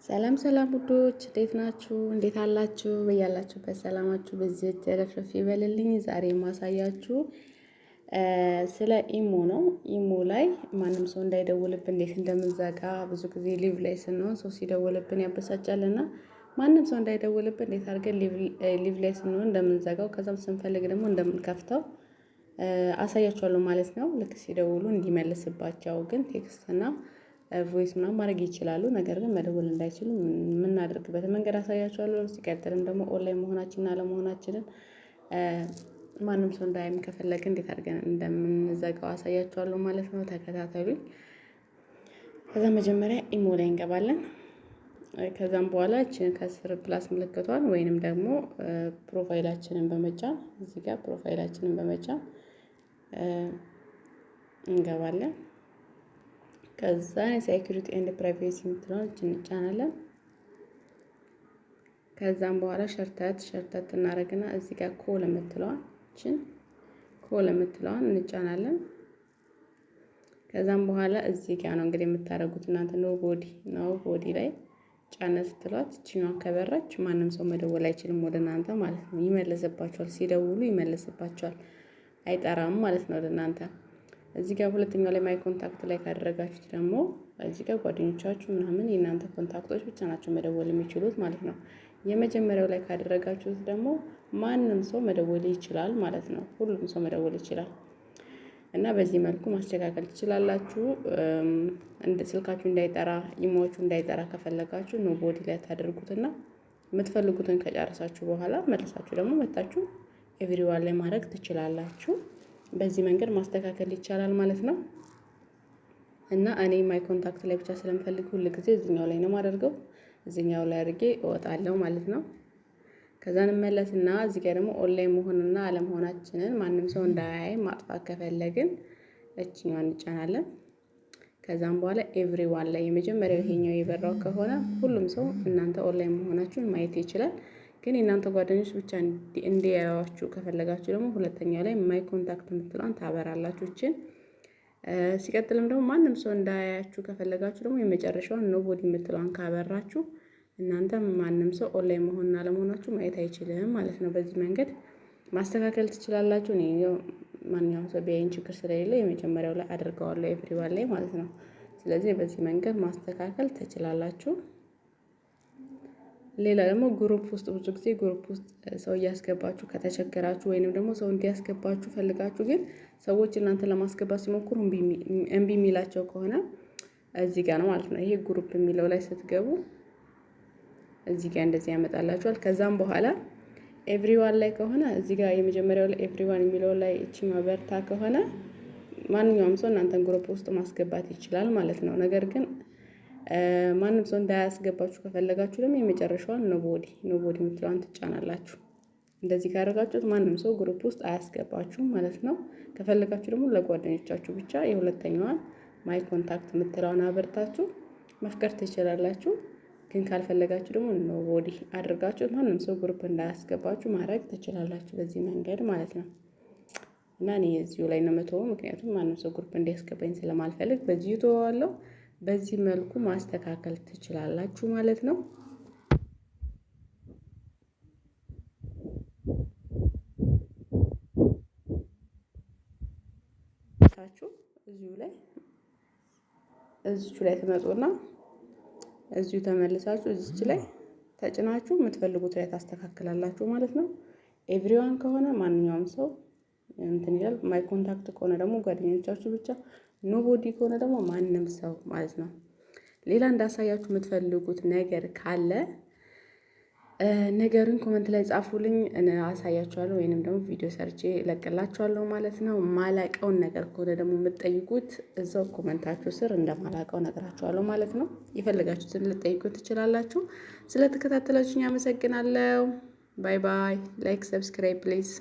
ሰላም ሰላም ውዶች፣ እንዴት ናችሁ? እንዴት አላችሁ? በያላችሁበት ሰላማችሁ በዚህ ተረፍረፍ ይበልልኝ። ዛሬ የማሳያችሁ ስለ ኢሞ ነው። ኢሞ ላይ ማንም ሰው እንዳይደውልብን እንዴት እንደምንዘጋ። ብዙ ጊዜ live ላይ ስንሆን ሰው ሲደውልብን ያበሳጫልና ማንም ሰው እንዳይደውልብን እንዴት አድርገን live ላይ ስንሆን እንደምንዘጋው፣ ከዛም ስንፈልግ ደግሞ እንደምንከፍተው አሳያችኋለሁ ማለት ነው። ልክ ሲደውሉ እንዲመልስባቸው፣ ግን text እና voice ምናምን ማድረግ ይችላሉ። ነገር ግን መደወል እንዳይችሉ የምናደርግበትን መንገድ አሳያችኋለሁ። ሲቀጥልም ደግሞ ኦንላይን መሆናችንና አለመሆናችንን ማንም ሰው እንዳያይም ከፈለግን እንዴት አድርገን እንደምንዘጋው አሳያችኋለሁ ማለት ነው። ተከታተሉኝ። ከዛ መጀመሪያ ኢሞ ላይ እንገባለን። ከዛም በኋላ እችን ከስር plus ምልክቷን ወይንም ደግሞ profile ኣችንን በመጫን፣ እዚህ ጋር profile ኣችንን በመጫን እንገባለን። ከዛ security and privacy የምትለውን እንጫናለን። ከዛም በኋላ ሸርተት ሸርተት እናደርግና እዚህ ጋር call የምትለዋን፣ እችን call የምትለዋን እንጫናለን። ከዛም በኋላ እዚህ ጋር ነው እንግዲህ የምታደርጉት እናንተ። Nobody፣ nobody ላይ ጫነ ስትሏት እችኛዋ ከበራች ማንም ሰው መደወል አይችልም ወደ እናንተ ማለት ነው። ይመልስባችኋል፣ ሲደውሉ ይመልስባችኋል፣ አይጠራም ማለት ነው ወደ እናንተ። እዚህ ጋር ሁለተኛው ላይ my contact ላይ ካደረጋችሁት ደግሞ እዚህ ጋር ጓደኞቻችሁ ምናምን የእናንተ contact ኦች ብቻ ናቸው መደወል የሚችሉት ማለት ነው። የመጀመሪያው ላይ ካደረጋችሁት ደግሞ ማንም ሰው መደወል ይችላል ማለት ነው። ሁሉም ሰው መደወል ይችላል። እና በዚህ መልኩ ማስተካከል ትችላላችሁ። ስልካችሁ እንዳይጠራ፣ ኢሞዎቹ እንዳይጠራ ከፈለጋችሁ nobody ላይ ታደርጉትና የምትፈልጉትን ከጨረሳችሁ በኋላ መልሳችሁ ደግሞ መታችሁ everyone ላይ ማድረግ ትችላላችሁ። በዚህ መንገድ ማስተካከል ይቻላል ማለት ነው። እና እኔ my contact ላይ ብቻ ስለምፈልግ ሁል ጊዜ እዚኛው ላይ ነው የማደርገው። እዚኛው ላይ አድርጌ እወጣለሁ ማለት ነው። ከዛ እንመለስና እዚህ ጋር ደግሞ ኦንላይን መሆንና አለመሆናችንን ማንም ሰው እንዳያይ ማጥፋት ከፈለግን እችኛዋን እንጫናለን። ከዛም በኋላ everyone ላይ የመጀመሪያው ይሄኛው የበራው ከሆነ ሁሉም ሰው እናንተ ኦንላይን መሆናችሁን ማየት ይችላል። ግን የእናንተ ጓደኞች ብቻ እንዲያዩዋችሁ ከፈለጋችሁ ደግሞ ሁለተኛው ላይ my contact የምትለዋን ታበራላችሁ እችን። ሲቀጥልም ደግሞ ማንም ሰው እንዳያያችሁ ከፈለጋችሁ ደግሞ የመጨረሻውን nobody የምትለዋን ካበራችሁ እናንተ ማንም ሰው ኦንላይን መሆንና አለመሆናችሁ ማየት አይችልም ማለት ነው። በዚህ መንገድ ማስተካከል ትችላላችሁ። እኔ ማንኛውም ሰው ቢያይን ችግር ስለሌለ የመጀመሪያው ላይ አድርገዋለሁ፣ everyone ላይ ማለት ነው። ስለዚህ በዚህ መንገድ ማስተካከል ትችላላችሁ። ሌላ ደግሞ group ውስጥ፣ ብዙ ጊዜ group ውስጥ ሰው እያስገባችሁ ከተቸገራችሁ ወይንም ደግሞ ሰው እንዲያስገባችሁ ፈልጋችሁ ግን ሰዎች እናንተ ለማስገባት ሲሞክሩ እምቢ የሚላቸው ከሆነ እዚህ ጋር ነው ማለት ነው። ይሄ group የሚለው ላይ ስትገቡ እዚህ ጋር እንደዚህ ያመጣላችኋል። ከዛም በኋላ everyone ላይ ከሆነ፣ እዚህ ጋር የመጀመሪያው ላይ everyone የሚለው ላይ እቺ በርታ ከሆነ ማንኛውም ሰው እናንተን group ውስጥ ማስገባት ይችላል ማለት ነው። ነገር ግን ማንም ሰው እንዳያስገባችሁ ከፈለጋችሁ ደግሞ የመጨረሻዋን nobody፣ nobody የምትለዋን ትጫናላችሁ። እንደዚህ ካደረጋችሁት ማንም ሰው group ውስጥ አያስገባችሁም ማለት ነው። ከፈለጋችሁ ደግሞ ለጓደኞቻችሁ ብቻ የሁለተኛዋን my contact የምትለዋን አበርታችሁ መፍቀድ ትችላላችሁ። ግን ካልፈለጋችሁ ደግሞ nobody አድርጋችሁ ማንም ሰው group እንዳያስገባችሁ ማድረግ ትችላላችሁ በዚህ መንገድ ማለት ነው። እና እኔ እዚሁ ላይ ነው የምተወው፣ ምክንያቱም ማንም ሰው group እንዲያስገባኝ ስለማልፈልግ በዚሁ ተወዋለሁ። በዚህ መልኩ ማስተካከል ትችላላችሁ ማለት ነው። እዚሁ ላይ እዚቹ ላይ ትመጡና እዚሁ ተመልሳችሁ እዚች ላይ ተጭናችሁ የምትፈልጉት ላይ ታስተካክላላችሁ ማለት ነው። Everyone ከሆነ ማንኛውም ሰው እንትን ይላል። My contact ከሆነ ደግሞ ጓደኞቻችሁ ብቻ፣ nobody ከሆነ ደግሞ ማንም ሰው ማለት ነው። ሌላ እንዳሳያችሁ የምትፈልጉት ነገር ካለ ነገሩን comment ላይ ጻፉልኝ፣ አሳያችኋለሁ ወይንም ደግሞ ቪዲዮ ሰርቼ እለቅላችኋለሁ ማለት ነው። ማላቀውን ነገር ከሆነ ደግሞ የምትጠይቁት እዛው comment ኣችሁ ስር እንደማላቀው ነግራችኋለሁ ማለት ነው። የፈለጋችሁትን ልትጠይቁት ትችላላችሁ። ስለተከታተላችሁኝ አመሰግናለሁ። Bye bye። Like, subscribe please።